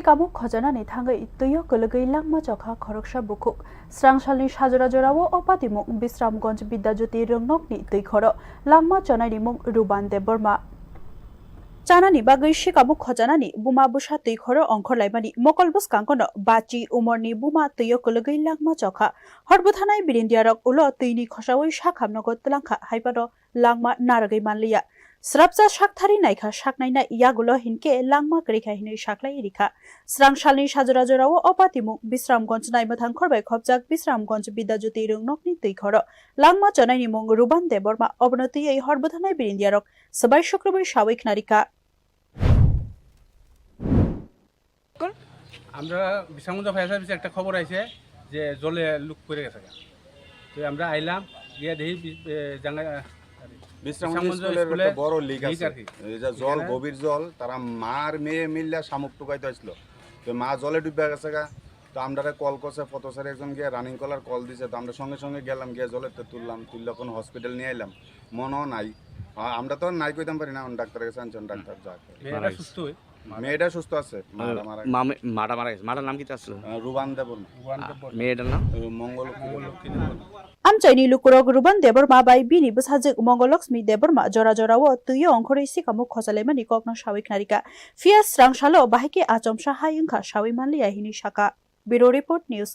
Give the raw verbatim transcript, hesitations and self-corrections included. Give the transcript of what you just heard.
Kamuk khojanani thangwi twio kwlwgwi langma chokha khoroksa bukhuk. Srangsalni sajora jorao o patimung Bisramganj Bidyajyoti rwngnokni twi khoro langma chonaini mung Ruban Debbarma. Chanani bagwi sikamuk khojanani buma bwsa twi khoro ongkhorlaimani mokol bwskangono bachi umorni buma twio kwlwgwi langma chokha. Hor bwthanai birindiarok ulo twini khosaui sakhamnogo twlangkha, haibano langma narwgwi manliya. Srapsa sakthari naikha saknaina yagulo hinkhe langma kwrwikha hinwi saklai rikha. Srangsalni sajora jorao o patimung Bisramganj naimwthang khorbai khopjak Bisramganj Bidyajyoti rwngnokni twi khoro langma chonaini mung Ruban Debbarma, obono twiwi hor bwthanai birindiarok swbai sukrubwi sawi khnarikha. আমরা বিশ্রামগঞ্জ ফায়ার সার্ভিসে একটা খবর আইছে যে জলে লুক পড়ে গেছে গা। তো আমরা আইলাম, গিয়ে দেখি বি-, এ, জাঙ্গা-, বিশ্রামগঞ্জ বিশ্রামগঞ্জ স্কুলের স্কুলে একটা বড় লিক লিক আছে। আর কি। এই যে জল এখানে গভীর জল, তারা মার মেয়ে মিললে শামুক টুকাইতে আসলো। তো মা জলে ডুবে গেছে গা। তো আমরা কল করছে, ফটো স্যার একজন গিয়ে রানিং কলার কল দিছে। তো আমরা সঙ্গে সঙ্গে গেলাম, গিয়ে জলের তো তুললাম, তুললে এখন হসপিটাল নিয়ে আইলাম, মনেও নাই। আ-, আমরা তো আর নাই কইতাম পারি না, এখন ডাক্তারের কাছে আনছেন, ডাক্তার যা করে। মেয়েটা সুস্থ হয়ে মেয়েটা সুস্থ আছে, মারা মারা গেছে। মামে-, মাটা মারা গেছে। মাটার নাম কি আসলে? আহ, রুবান দেববর্মা। রুবান দেববর্মা। মেয়েটার নাম? আহ, মঙ্গল মঙ্গললক্ষ্মী Debbarma. Amchaini lukurok Ruban Debbarma bai bini bwsajwk Mongol Lakshmi Debbarma jora jorao twio ongkhorwi sikamuk khojalaimani kokno sawi khnarikha. Phiya srangsalo bahai khe achomsa hai wngkha sawi manliya hinwi sakha. Bureau Report News,